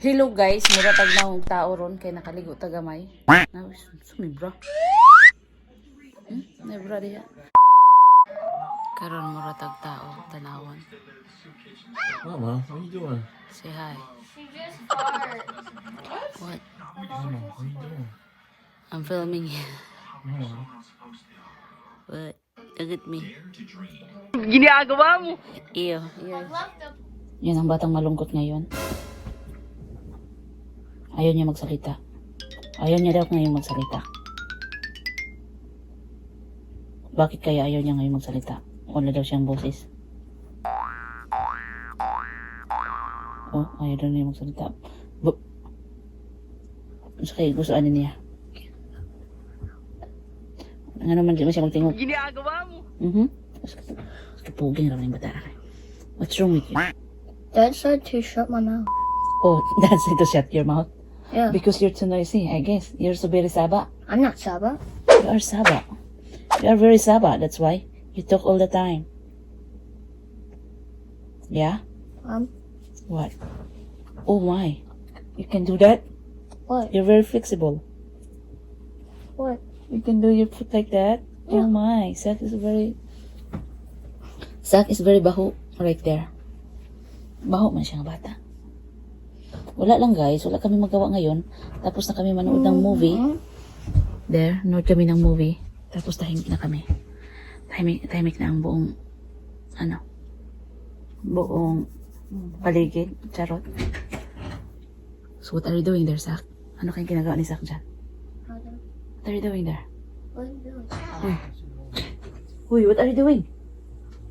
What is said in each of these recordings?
Hello guys, mura tag naong tao ron kay nakaligo ta gamay. Na sumibra. Nebra diha. Karon mura tag tao tanawon. Mama, what are you doing? Say hi. She just fart. What? Mama, what are you doing? I'm filming. Mama. What? Look at me. Ginagawa mo. Ew. Ew. Love the Yun ang batang malungkot ngayon. Ayaw niya magsalita. Ayaw niya daw ngayon magsalita. Bakit kaya ayaw niya ngayon magsalita? Wala daw siyang boses. Oh, ayaw daw niya magsalita. Ano kaya gusto ano niya? Nga naman di mo siya magtingog. Ginagawa mo. Kapugin raw yung bata. What's wrong with you? Dad said to shut my mouth. Oh, that's it, to shut your mouth. Yeah. Because you're too noisy, I guess. You're so very saba. I'm not Saba. You are saba. You are very saba. That's why you talk all the time. Yeah? What? Oh my. You can do that? What? You're very flexible. What? You can do your foot like that? Oh my. Zach is very baho right there. Baho man siya nga bata. Wala lang guys. Wala kami magawa ngayon. Tapos na kami manood ng movie. There, nood kami ng movie. Tapos tahimik na kami. Tahimik, tahimik na ang buong, ano, buong paligid. Charot. So what are you doing there, Zach? Ano kayong ginagawa ni Zach dyan? What are you doing there? What are you doing? Uy, what are you doing?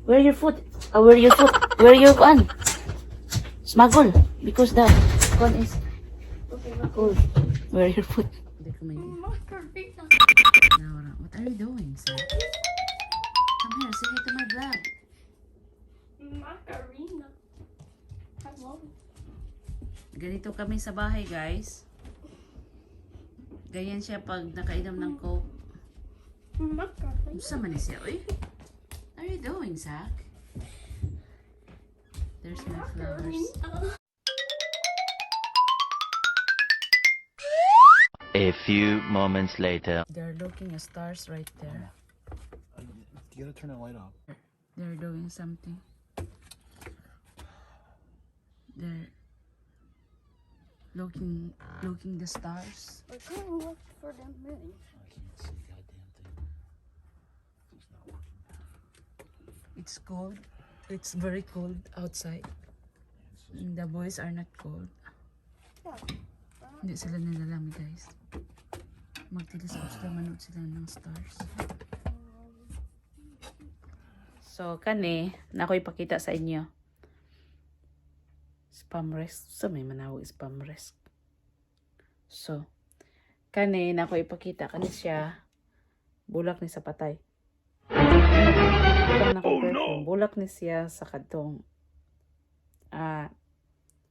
Where your foot? Where your foot? Where your kuan? Smuggle. Because the kuan is cold. Where your foot? Laura, what are you doing, sir? Come here, say hi to my vlog. Macarena. Hello. Ganito kami sa bahay, guys. Ganyan siya pag nakainom ng Coke. Macarena. Unsa man ni siya, uy? What are you doing, Zach? There's my flowers. A few moments later. They're looking at stars right there. You gotta turn that light off. They're doing something. They're looking the stars. We're going to look for the moon. I can't see a goddamn thing. It's not working. It's cold. It's very cold outside. And the boys are not cold. Hindi sila nilalamig, guys. Mag-telescope sila, manood sila ng stars. So, kani, na ako ipakita sa inyo. Spam risk. So, may manawag spam risk. So, kani, na ako ipakita. Kani siya, bulak ni sa patay. Butang na ko perfume. Bulak ni siya sa kadtong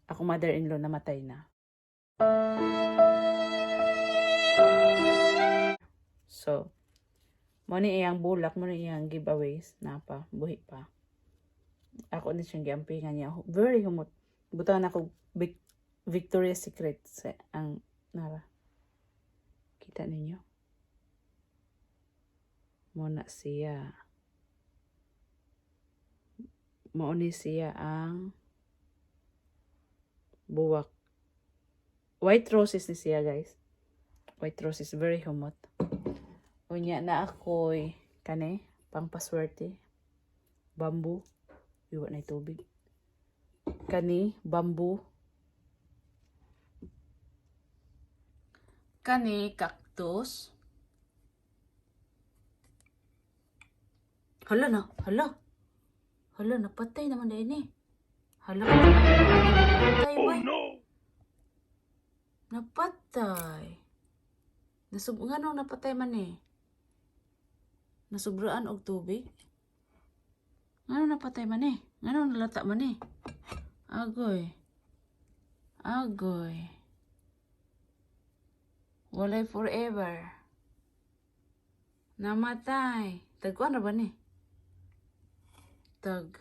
ako mother-in-law namatay na. So, mo ni iyang bulak, mo ni iyang giveaways na pa, buhi pa. Ako ni siyang giampingan niya. Very humot. Butangan ako Victoria's Secret sa ang nara. Kita ninyo? Mo na siya. Mao ni siya ang buwak. White roses ni siya, guys. White roses, very humot. Unya na ako'y kani, pangpaswerte. Bamboo. Iwa na tubig. Kani, bamboo. Kani, cactus. Hala na, hala. Hala, napatay naman din eh. Hala, napatay oh, no! Napatay. Ngano napatay man eh? Nasubraan og tubig? Ngano napatay man eh? Ngano nalata man eh? Agoy. Agoy. Walay forever. Namatay. Tagkuan na ba ni? Tag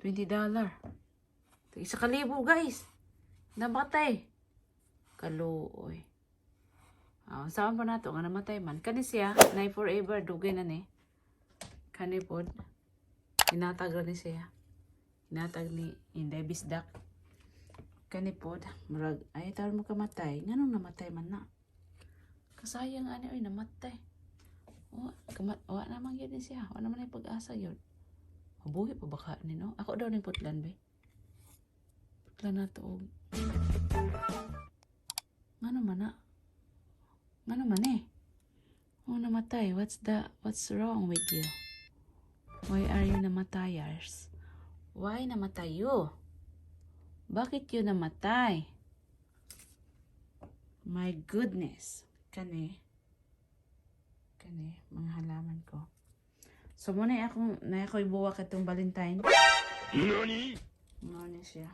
$20. Tag 1,000, guys. Namatay. Kaluoy. Ah, saan pa nato nga namatay man? Kani siya, nay forever dugay na ni. Kani pod. Hinatag ra ni siya. Hinatag ni Inday Bisdak. Kani pod, murag ay tawon mo kamatay. Nganong namatay man na? Kasayang ani oy namatay. Wa kamat wa naman gyud ni siya. Wa naman ay pag-asa gyud. Mabuhi pa baka ni, no? Ako daw ning putlan be. Putlan na to og. Ngano man na? Ngano man eh? Oh, namatay. What's wrong with you? Why are you namatayers? Why namatay you? Bakit you namatay? My goodness. Kani. Kani, mga halaman ko. So, muna akong, na ako'y buwak itong Valentine. Nani? Muna siya.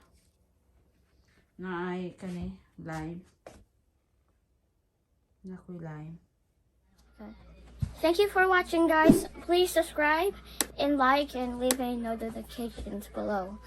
Na ay, kani, lime. Na ako'y lime. Thank you for watching, guys. Please subscribe and like and leave any notifications below.